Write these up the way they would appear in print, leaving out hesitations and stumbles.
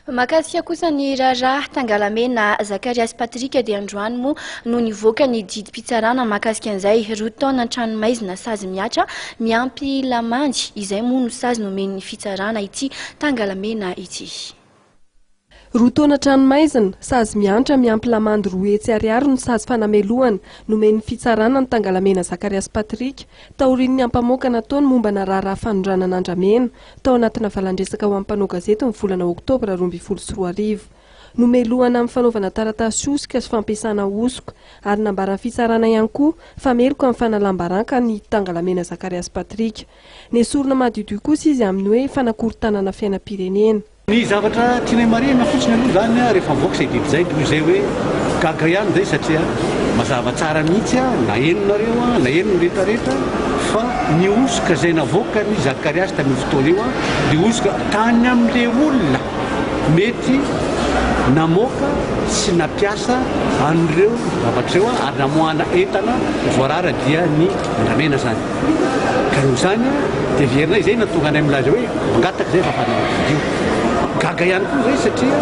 Mahakasika kosa ny raharaha Tangalamena Zakariasy Patrick dia androany moa no nivoaka ny didim-pitsarana mahakasika an'izay 2 taona an-tranomaizina sazy mihatra miampy lamandy izay moa no sazy nomen'ny fitsarana ity Tangalamena ity. 2 taona an-tranomaizina, sazy miantra miampy lamandy 200 ariary no sazy fanamelohana nomen'ny fitsarana ny Tangalamena Zakariasy Patrick taorian'ny ampamoaka nataony mombana raharaha fanondranana andramena tao anatina valan-dresaka ho an'ny mpanao gazety ny volana oktobra 2012. Nomelohana amin'ny fanaovana taratasy hosoka sy fampiasana hosoka ary nambaran'ny fitsarana ihany koa fa meloka amin'ny fanalam-baraka ny Tangalamena Zakariasy Patrick. Nesorina madiodio kosa izy amin'ny hoe fanakorontanana fiainam-pirenena. Ny zavatra tianay marihina fotsiny aloha izany rehefa mivoaka izay didy izay dia hoy izay hoe gaga ihany izay satria mazava tsara mihitsy na henonareo na henon'ny rehetrarehetra fa ny hosoka izay navoakan'i Zakariasy tamin'io fotoana io dia hosoka tany amin'ilay olona mety namoaka sy nampiasa an'ireo zavatra ireo ary namoahana entana voarara dia ny andramena izany. Ka noho izany dia heverinay izay nahatonga anay milaza hoe mangataka izay fa fanao io. Gaga ihany koa izay satria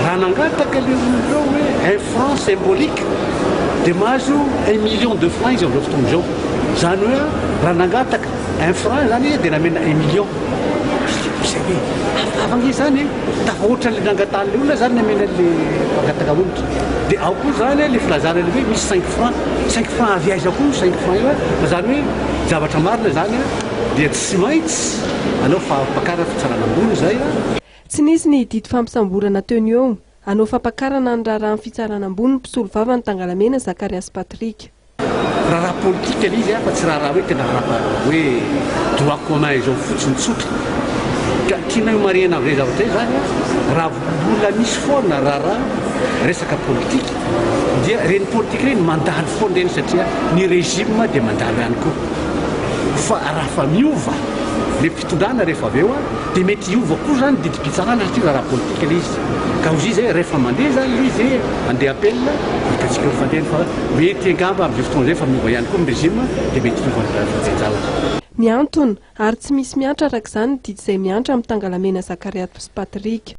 raha nangataka ilay olona ireo hoe un franc symbolique dia mahazo un million de francs izy amin'izao fotoana izao. Izany hoe raha nangataka un franc izany izy dia namena un million. Izay hoe hafahafa ange izany e! Tafahoatra an'ilay nangatahan'ilay olona izany namena an'ilay mpangataka onitra. Dia ao koa izany ilay filazana ilay hoe misy cinq francs. Cinq francs avy aiza koa io cinq francs io? Fa izany hoe zavatra marina izany dia tsy maintsy hanao fampakarana fitsarana ambony izay. Tsy nisy ny didy fampisamborana teo no eo. Hanao fampakarana ny raharahan'ny fitsarana ambony ny mpisolovava ny Tangalamena Zakariasy Patrick. Raharaha politika ilay izy fa tsy raharaha hoe tena raharaha hoe droit commun izao fotsiny tsotra. Ka tianay ho marihina amin'izay zavatra izay izany raha mbola misy foana raharaha resaka politika dia ireny politika ireny mandalo foana ireny satria ny régime dia mandalo ihany koa. Fa raha fa miova ilay fitondrana rehefa avy eo dia mety hiova koa izany ny didim-pitsarana satria raharaha politika ilay izy. Ka hozy izy hoe rehefa mandeha izany ilay izy handeha appel, hitantsika eo ny fandehany fa mety angamba amin'izay fotoana izay efa miova ihany koa ny régime dia mety hiova ny fandehan-javatra. Mihantona, ary tsy misy miantra araka izany ny didy izay miantra amin'ny Tangalamena Zakariato sy Patrick.